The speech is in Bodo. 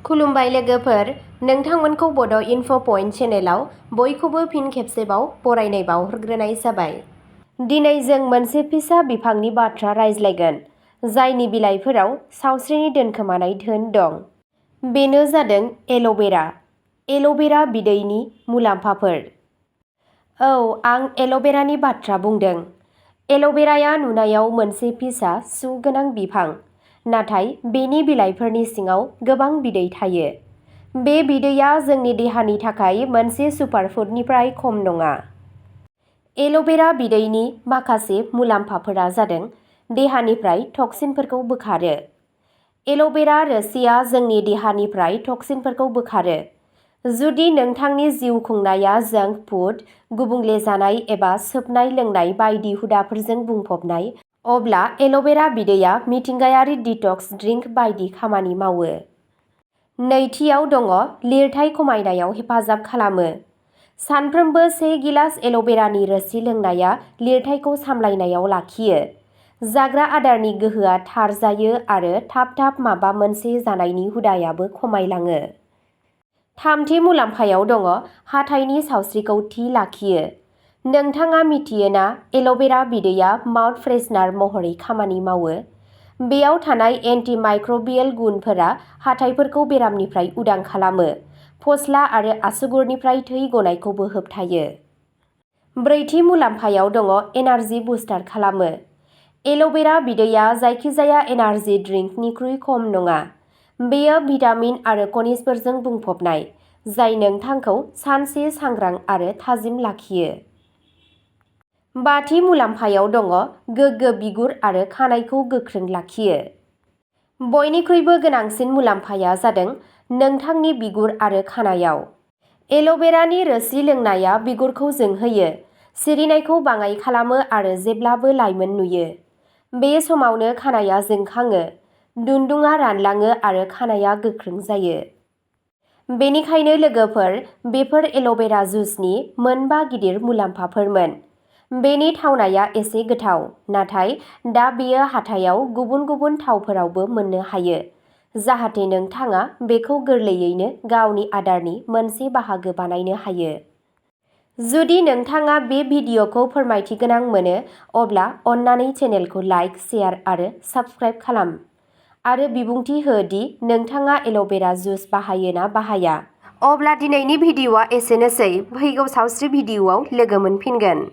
खुलुमबाय लोगोफोर, नोंथांमोनखौ बड' इनफ' पइन्ट चेनेलाव बयखौबो फिन खेबसेबाव बरायनाय बावहरग्रोनाय जाबाय। दिनै जों मोनसे फिसा बिफांनि बाथ्रा रायज्लायगोन, जायनि बिलाइफोराव सावस्रिनि दोनखोमानाय धोन दं। बेनो जादों एल'भेरा। एल'भेरा बिदैनि मुलाम्फाफोर। औ, आं एल'भेरानि बाथ्रा बुंदों। एल'भेराया नुनायाव मोनसे फिसा सु गोनां बिफां, नाथाय बेनि बिलाइफोरनि सिङाव गोबां बिदै थायो। बे बिदैया जोंनि देहानि थाखाय मोनसे सुपारफुडनिफ्राय खम नङा। एल'भेरा बिदैनि माखासे मुलाम्फाफोरा जादों देहानिफ्राय टक्सिनफोरखौ बोखारो। एल'भेरा रोसिआ जोंनि देहानिफ्राय टक्सिनफोरखौ बोखारो। जुदि नोंथांनि जिउ खुंनाया जांक फुड, गुबुंले जानाय एबा सोबनाय लोंनाय बायदि हुदाफोरजों बुंफबनाय, अब्ला एल'भेरा बिदैया मिथिंगायारि डिटक्स ड्रिंक बायदि खामानि मावो। नैथियाव दङ लिरथाय खमायनायाव हेफाजाब खालामो। सानफ्रोमबो 1 गिलास एल'भेरानि रोसि लोंनाया लिरथायखौ सामलायनायाव लाखियो। जाग्रा आदारनि गोहोआ थार जायो आरो थाब माबा मोनसे जानायनि हुदायाबो खमायलाङो। थामथि मुलाम्फायाव दङ हाथाइनि सावस्रिखौ थि लाखियो। नोंथाङा मिथियो ना एल'भेरा बिदैया माउथ फ्रेशनार महरै खामानि मावो? बेयाव थानाय एन्टि-माइक्रबियेल गुनफोरा हाथाइफोरखौ बेरामनिफ्राय उदां खालामो, फस्ला आरो आसुगुरनिफ्राय थै गनायखौबो होबथायो। ब्रैथि मुलाम्फायाव दङ एनार्जि बुस्टार खालामो। एल'भेरा बिदैया जायखिजाया एनार्जि ड्रिंकनिख्रुइ खम नङा। बेयो भिटामिन आरो खनिजफोरजों बुंफबनाय, जाय नोंथांखौ सानसे सांग्रां आरो थाजिम लाखियो। बाथि मुलाम्फायाव दङ गोग्गो बिगुर आरो खानाइखौ गोख्रों लाखियो। बयनिख्रुइबो गोनांसिन मुलाम्फाया जादों नोंथांनि बिगुर आरो खानाइयाव। एल'भेरानि रोसि लोंनाया बिगुरखौ जोंहोयो, सिरिनायखौ बाङाइ खालामो आरो जेब्लाबो लाइमोन नुयो। बे समावनो खानाइया जोंखाङो, दुन्दुङा रानलाङो आरो खानाइया गोख्रों जायो। बेनिखायनो लोगोफोर, बेफोर एल'भेरा जुसनि मोनबा गिदिर मुलाम्फाफोरमोन। बेनि थावनाया एसे गोथाव, नाथाय दा बेयो हाथायाव गुबुन थावफोरावबो मोननो हायो, जाहाथे नोंथाङा बेखौ गोरलैयैनो गावनि आदारनि मोनसे बाहागो बानायनो हायो। जुदि नोंथाङा बे भिडिअ'खौ फोरमायथि गोनां मोनो, अब्ला अन्नानै चेनेलखौ लाइक, शेयार आरो साबस्क्राइब खालाम। आरो बिबुंथि हो दि नोंथाङा एल'भेरा जुस बाहायो ना बाहाया। अब्ला दिनैनि भिडिअ'आ एसेनोसै। फैगौ सावस्रि भिडिअ'आव लोगो मोनफिनगोन।